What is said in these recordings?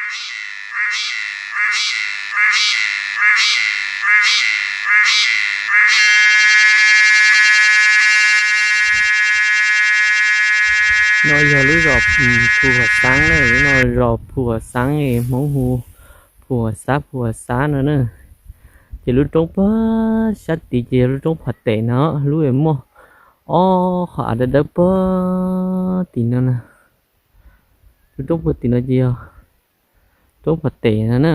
No yog lub zos Phu Huam Xab na, lub no zos Phu Huam Xab, Hmoob hu Phu Huam Xab, Phu Huam Xab no na. Ces lub roob puag sab tid ces yog lub roob Pham Tes no, lub muaj ob qhov av dawb dawb puag tim no na. Lub roob puag tim no ces yog roob Pham Tes no na.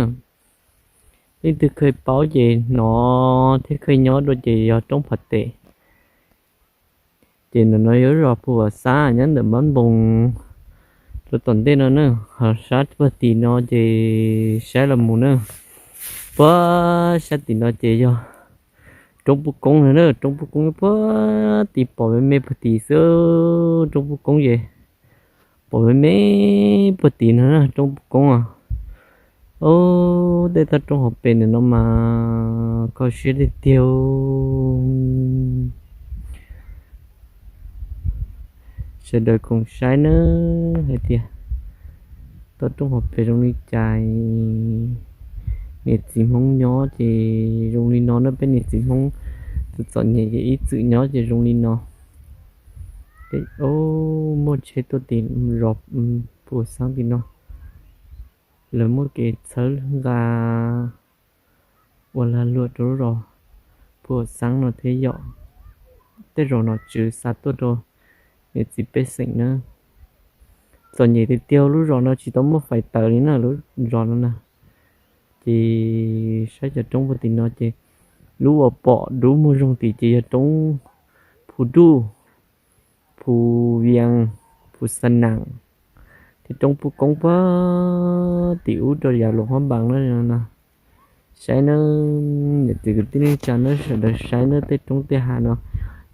Leej twg kheev paub ces hnov thiab kheev nyob dua ces yog roob Pham Tes. Ces ntawm no yog zos Phu Huam Xab nyob ntawm Npab Npoos rau tom ntej no na. Ho sab puag tim no ces saib los mus na, puag sab tim no ces yog roob Pub Koob no na. Roob Pub Koob puag tim pom me me puag tim xwb, roob Pub Koob ces pom me me puag tim no na, roob Pub Koob os. Ub, tej toj roob hauv pes ntawm no mas kho siab tiag tiag. Sawv daws koom saib nawb hais tias toj roob hauv pes zoo li cas. Niam txiv Hmoob nyob ces zoo li no na, peb niam txiv Hmoob txom txom nyem ces ib txwm nyob ces zoo li no. Muaj tsheb tuaj tim zos Phu Huam Xab tim no, lawv muaj kev txhawb nqa ua lag luam rau lub zos Phu Huam Xab no thiab yom. Tej zaum nom tswv xa tuaj rau niam txiv pej xeem na. Txom nyem tiag tiag, lub zos no tsis tau muaj fais taws li na, lub zos no na. Ces saib cov roob puag tim no ces lub uas pom dub muag zoo tim ces yog roob Phu Duj, Phu Vias, Phu Xa Nam, thiab roob Pub Koob puag tim ub rau yav Luam Huab Npas na no. Saib nawb, niam txiv kwv tij neej tsa nawb, sawv daws saib nawb, tej roob tej hav no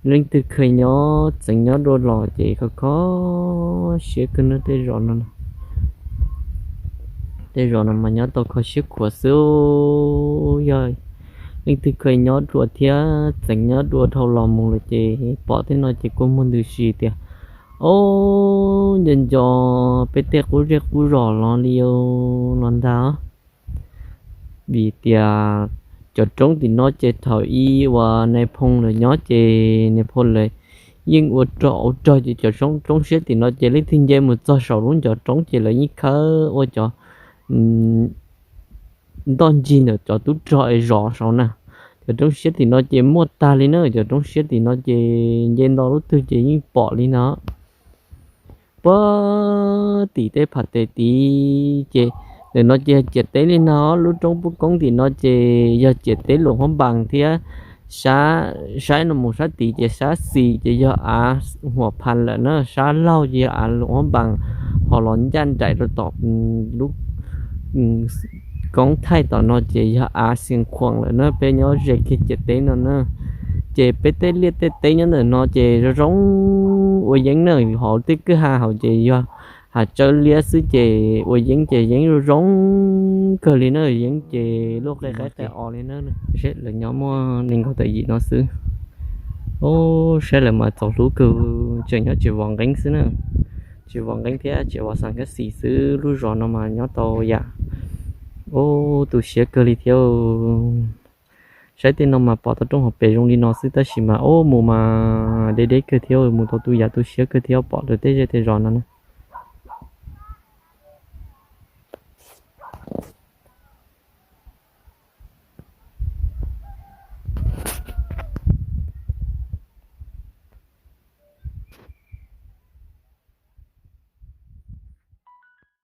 leej twg kheev nyob txeev nyob dua los ces kho kho siab kawg nawb. Tej zos no, tej zos no mas nyob tau kho siab khuav xwb. Yog leej twg kheev nyob dua thiab txeev nyob dua dhau los mus lawm ces pom tej no ces kua muag ntws si tias, ob, nco nco peb tej qub zej qub zos los li los ntag. Vim tias cov roob tim no ces thaum ub uas Nais Phoo lawv nyob ces Nais Phoo lawv yeej ua rog ua rog ces cov roob siab tim no ces leej twg nce mus txog saum lub ncov roob ces lawv yeej khawb ua cov ntoj ncig ntawm cov tub rog es zov saud na. Cov roob siab tim no ces muaj tag li na, cov roob siab tim no ces nce nto lub twg ces yeej pom li no. Puag tim tej Pham Tes tid ces ntawm no ces yog ciam teb li no, lub roob Pub Koob tim no ces yog ciam teb Luam Huab Npas thiab saib no mus sab tid ces sab xis ces yog av Huam Phas lawm na, sab laug ces yog av Luam Huab Npas, ho los ncaj nraim rau tom lub koob thaij tom no ces yog av Xeev Khuam lawm na. Peb nyob ze kiag ciam teb no na. Ces peb tej liaj tej teb nyob ntawm no ces zoo zoo ua yeeb na, hauv tej kwj ha hauv ces yog hav tsawb liab xwb ces ua yeeb ces yeeb zoo zoo kawg li na, yeeb ces luaj qe qaib qe os li na. Lawv nyob muaj nees nkaum tawm yim no xwb. Ub, saib lawv mas txaus hlub kawg, tseem nyob tseem vov nqeeb xwb na. Tseem vov nqeeb thiab tseem vov xam kab xis xwb, lub zos no mas nyob tau yam, ub, tu siab kawg li thiab. Saib tej no mas pom toj roob hauv pes zoo li no xwb tab sis mas ub mus mas deb deb kawg thiab, mus tau tu yam tu siab kawg thiab pom lawv tej zej tej zos no na.